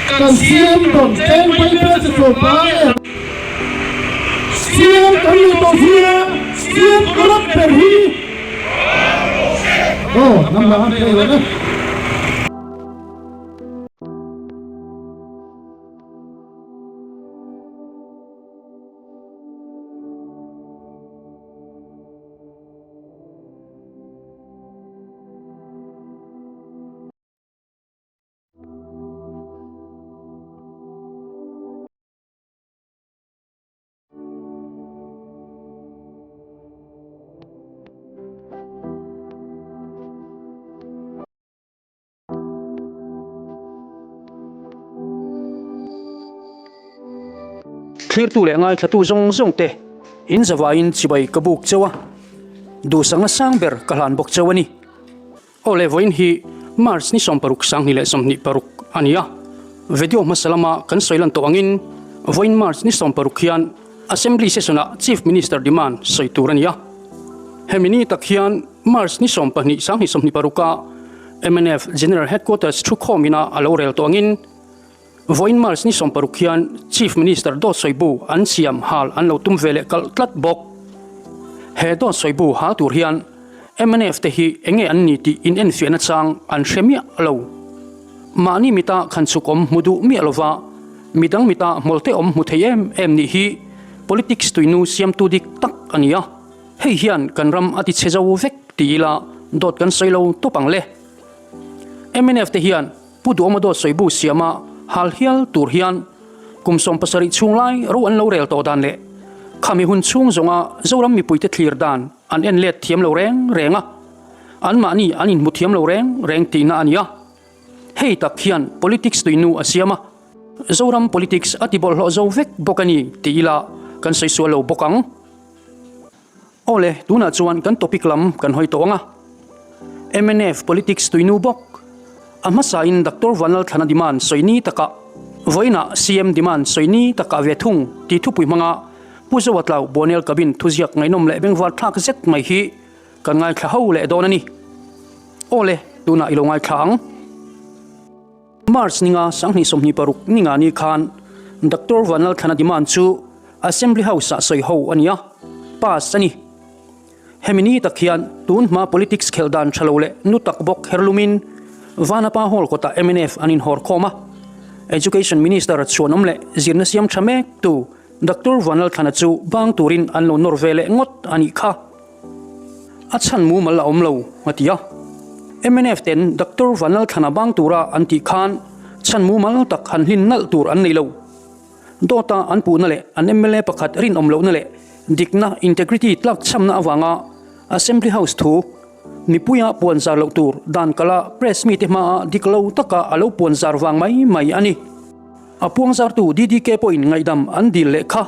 Kan CM rawn tleng mai ber che sawrkar em? CM kan nih tawh si e, CM corrupt ber hi. Aw, hnam dang an play reng e. Thlirtu leh ngaithlatu zawng zawng te in zavaiin chibai ka buk cheu a, duhsakna sang ber ka hlan bawk cheu a ni. Aw le vawiin hi March ni 16 2026 a ni a, video hmasa lama kan sawi lan tawh angin vawiin March ni 16 hian Assembly session ah Chief Minister demand sawi tur a ni a. Hemi ni tak hian March ni 12 2026 ah mnf General Headquarters thukhawm ina a lo rel tawh angin Vawiin March ni 16 hian Chief Minister dawt sawibu an siam hal an lo tum ve leh kalh tlat bawk. He dawt sawibu hal tur hian mnf te hi enge an ni tih inenfiahna chang an hre miah lo. Mahni mita khanchhuk awm hmu duh miah lova midang mita hmawlte awm hmu thei em em nih hi politics tuinu siamtu dik tak a ni a. Hei hian kan ram a tichhe zo vek ti ila dawt kan sawi lo tawp ang le. Mnf te hian Pu Duhawma dawt sawibu siama hal hial tur hian kum 70 chhung lai ro an lo rel tawh dan leh khami hun chhung zawnga Zoram mipuite thlir dan an en let thiam lo reng reng a, anmahni an inhmu thiam lo reng reng tihna a ni a. Hei tak hian politics tuinu a siam a, Zoram politics a ti bawlhhlawh zo vek bawk a ni ti ila kan sawi sual lo bawk ang. Aw le, tunah chuan kan topic lam kan hawi tawh ang a. Mnf politics tuinu bawk. A hmasain Doctor Vanlalthlana demand sawi ni takah, vawiinah CM demand sawi ni takah ve thung tih thupui hmanga Pu Zoatlau Buanel Cabin thuziak ngaihnawm leh bengvar thlak zet mai hi kan ngaithla ho leh dawn a ni. Aw le, tunah i lo ngaithla ang. March ninga 2026 ninga ni khan Doctor Vanlalthlana demand chu Assembly House-ah sawi ho a ni a, pass a ni. Hemi ni tak hian tun hma politics khelh dan tha lo leh nu tak bawk herlumin Vanapa Hall kawtah mnf an inhawr khawm a. Education Minister chhuanawm leh zirna siam tha mek tu Doctor Vanlalthlana chu bang turin an lo nawr ve leh ngawt a nih kha. A chhan mumal a awm lo, a ti a. Mnf ten Doctor Vanlalthlana bang tura an tih khan chhan mumal tak han hlin nalh tur an nei lo. Dawta an puhna leh an mla pakhat rinawm lohna leh dikna, integrity, tlakchhamna avanga Assembly House thu mipuia puan zar loh tur dan kala press mite hmaa dik lo taka a lo puan zar vang mai mai a ni. A puangzartu DDK pawhin ngaihdam an dil leh kha.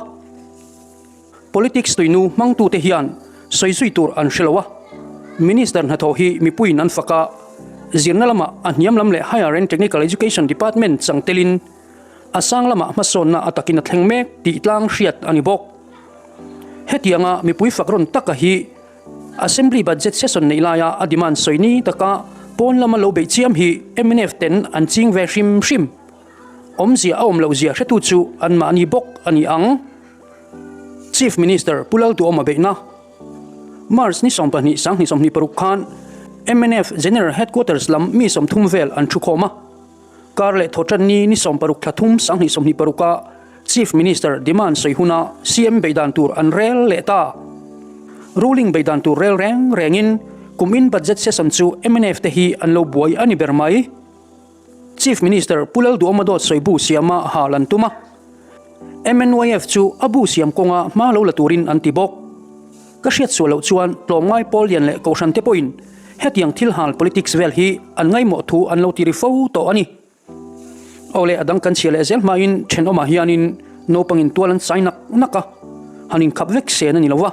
Politics tuinu hmangtute hian sawi zui tur an hre lo a, Minister hnathawh hi mipuiin an fak a, zirna lamah a hniam lam leh Higher and Technical Education Department chang telin a sang lamah hmasawnna a takin a thleng mek tih tlang hriat a ni bawk. Hetianga mipui fak rawn taka hi Assembly Budget Session neih laia a demand sawi ni taka pawn lama lo beih chiam hi mnf ten an ching ve hrim hrim. Awmzia a awm lohzia hretu chu anmahni bawk a ni ang. Chief Minister Pu Lalduhawma beihna March ni 12 2026 khan mnf General Headquarters lam mi 30 vel an thukhawm a. Kar leh thawhtan ni ni 16 thla thum 2026 ah Chief Minister demand sawi huna CM beihdan tur an rel leh ta. Ruling beihdan tur rel reng rengin kumin budget session chu mnf te hi an lo buai a ni ber mai. Chief Minister Pu Lalduhawma dawt sawi bu siama hal an tum a. MNYF chu a bu siam kawnga hma lo la turin an ti bawk. Ka hriat sual loh chuan tlawmngai pawl lian leh kohhran te pawhin hetiang thil hal politics vel hi an ngaimawh thu an lo ti ri fo tawh a ni. Aw le a dang kan chhia leh zel hmain thenawmah hianin naupangin tual an chai nak nak a, han inkhap vek sen a ni lo va.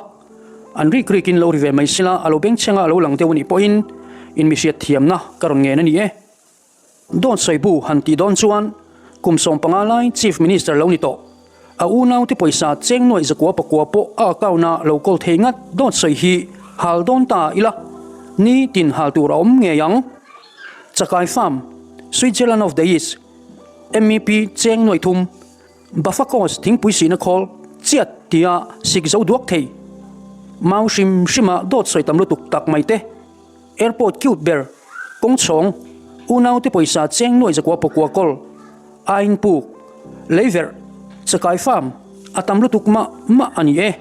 An rik rikin lo ri ve mai sila a lo bengchhenga a lo lang deuh a nih pawhin inmihriat thiamna ka rawn ngen a ni e. Dawt sawibu han tih dawn chuan kum 15 lai Chief Minister lo ni tawh. A unaute pawisa cheng nuaih zakua pakua pawh a account a lo kawl thei ngat dawt sawi hi hal dawn ta ila ni tin hal tur a awm ngei ang. Chakai Farm, Switzerland of the East. MEP cheng nuaih thum, Bafakos thingpui sihna khawl chiat tia sik zo duak thei. Mau hrim hrima dawt sawi tam lutuk tak mai te, airport cute ber, kawng chhawng, unaute pawisa cheng nuaih zakua pawkua kawl, ain puk, leiverh, chakai farm a tam lutuk mah mah a ni e.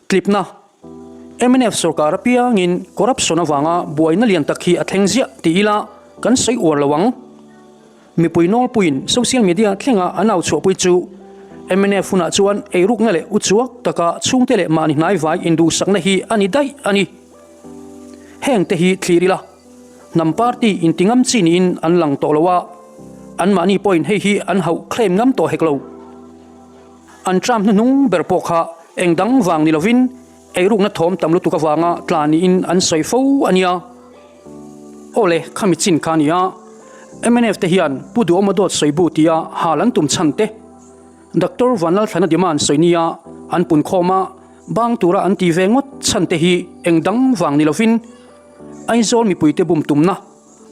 Tlipna. Mnf sorkar apiangin corruption avanga buaina lian tak hi a thleng ziah ti ila kan sawi uar lo ang. Mipui nawlpuiin social media thlenga an au chhuahpui chu mnf hunah chuan eirukna leh uchuak taka chhungte leh mahni hnaivai induhsakna hi a ni daih a ni. Hengte hi thlir ila hnam party inti ngam chi niin an lang tawh lo a, anmahni pawhin hei hi an hauh claim ngam tawh hek lo. An tram hnuhnung ber pawh kha eng dang vang ni lovin eirukna thawm tam lutuk avanga tla niin an sawi fo a nia. Aw le, khami chin kha a nia. Mnf te hian Pu Duhawma dawt sawi bu tia hal an tum chhan te, Doctor Vanlalthlana demand sawi nia an pun khawm a, bang tura an ti ve ngawt chhan te hi eng dang vang ni lovin Aizawl mipuite bum tumna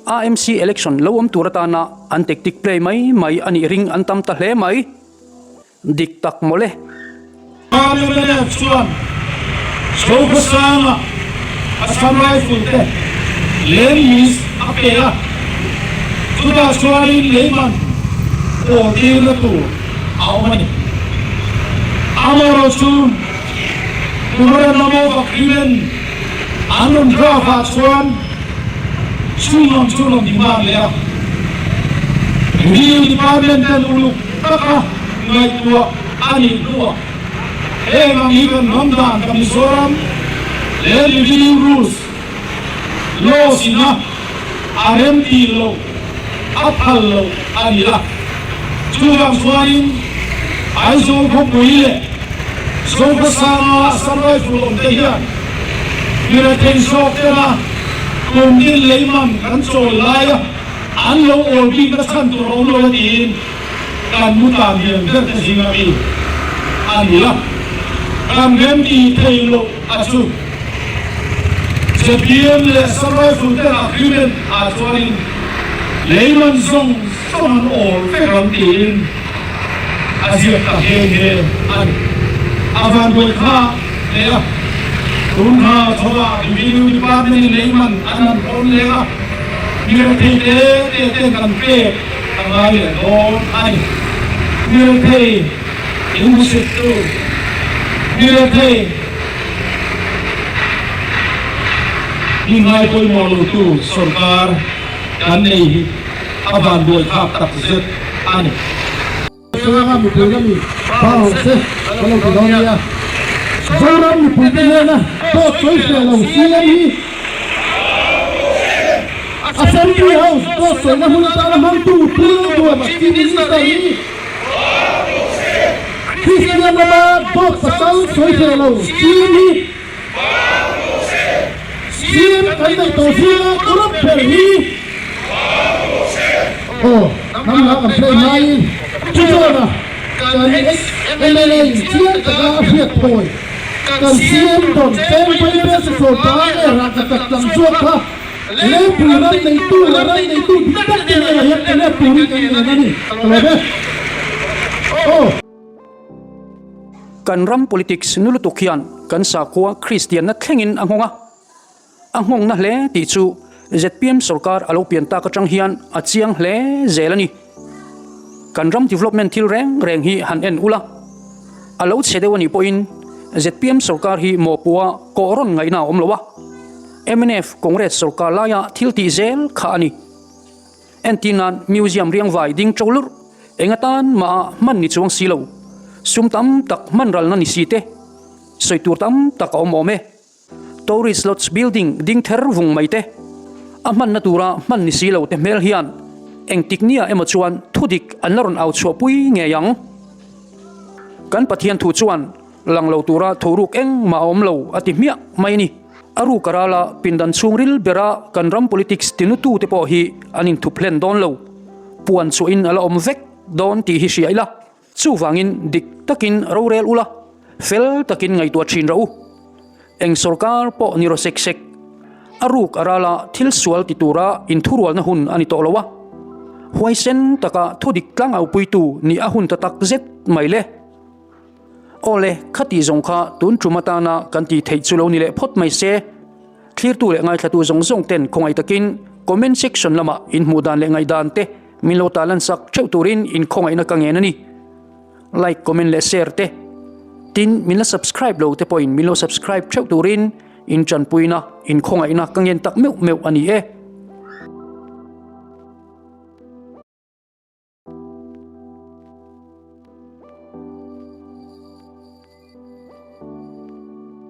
AMC election lo awm tur atana an tactic play mai mai a nih ring an tam ta hle mai. Dik tak mawle. Parliament chuan Chhokhawsanga Assam Rifle te land lease a pe a, chutah chuanin leiman pawl tirna tur a awm a ni. Amaherawhchu Memorandum of Agreement an rawn draft ah chuan chhunglawm chu rawn demand leh a, Revenue Department ten uluk taka ngaihtuah a nih hnuah heng ang hi kan ram dan ka Mizoram Land Revenue Rules laws ina a rem tih loh a phal loh a ni a. Chuvang chuanin Aizawl khawpui leh Zokhawsanga Assam Rifle awm te hian mirethei zawk tena kum tin leiman kan chawl laia an lo awl bikna chhan tur a awm lo a tiin kan mu tan lian ber te zinga mi a ni a. Kan remti thei loh a chu zpm leh Assam Rifle ten agreement ah chuanin leiman zawng zawng an awl vek ang tiin a ziak ta nghe nghe a ni. A vanduai kha leh a, tun hna chhovah Revenue Department in leiman an han hawn leh a, mi rethei te te ten kan pek a ngai leh dawn a ni. Mi rethei inhmusittu, mi rethei hi ngai pawimawh lotu sorkar kan nei hi a vanduai thlak tak zet a ni. Zoram mipui lami pa rawh se ka lo ti dawn nia. Zoram mipuite hnena dawt sawi hreh lo CM hi Assembly House dawt sawina hmun atana hmangtu Pu Lalduama Chief Minister hi Kristian lama dawt pasal sawi hreh lo CM hi CM kan neih tawh zinga corrupt ber hi aw hnam hla kan play hmaiin chu chuan a kan ex mla in chiang taka a hriat thawi kan CM dawn peng pai ber chu sawn ta nge rah ka tak tlang chuak kha Lengpui ram neitu leh ram neitu dik tak te hnenah hian ka let turin kan ngen a ni ka lo be aw. Kan ram politics nu lutuk hian kan sakhua Kristianna thlengin a nghawng a, a nghawngna hle tih chu zpm sorkar a lo pian tak atang hian a chiang hle zel a ni. Kan ram development thil reng reng hi han en ula, a lo chhe deuh a nih pawhin zpm sorkar hi mawhpua kawh rawn ngaihna a awm lo a, mnf Congress sorkar laia thil tih zel kha a ni. Entir nan Museum riangvai ding to lurh eng atan mah ah hman ni chuang si lo, sum tam tak hman ralna ni si te, sawi tur tam tak a awm awm e. Tourist Lodge building ding ther vung mai te, a hmanna tura hman ni si lo te hmel hian engtik nia emaw chuan thudik an la rawn au chhuahpui ngei ang. Kan Pathian thu chuan lang lo tura thuruk engmah a awm lo a ti hmiah mai a ni. A ruk a ral a, pindan chhungril bera kan ram politics tinutute pawh hi an inthup hlen dawn lo. Puan chhuahin a la awm vek dawn tih hi hria ila, chuvangin dik takin rorel ula, fel takin ngaihtuah thin rawh u. Eng sorkar pawh ni rawh sek sek. A ruk a ral a, thil sual ti tura inthurualna hun a ni tawh lo a. Huaisen taka thudik tlangaupuitu nih a hun ta tak zet mai le. Aw le, khati zawng kha tun tum atana kan tih theih chu lo ni leh phawt mai se. Thlirtu leh ngaithlatu zawng zawng ten khawngaih takin comment section lamah inhmuh dan leh ngaihdan te min lo ta lansak theuh turin inkhawngaihna ka ngen a ni. Like, comment leh share te. Tin, min la subscribe lo te pawhin min lo subscribe theuh turin in tanpuina, inkhawngaihna ka ngen tak meuh meuh a ni e.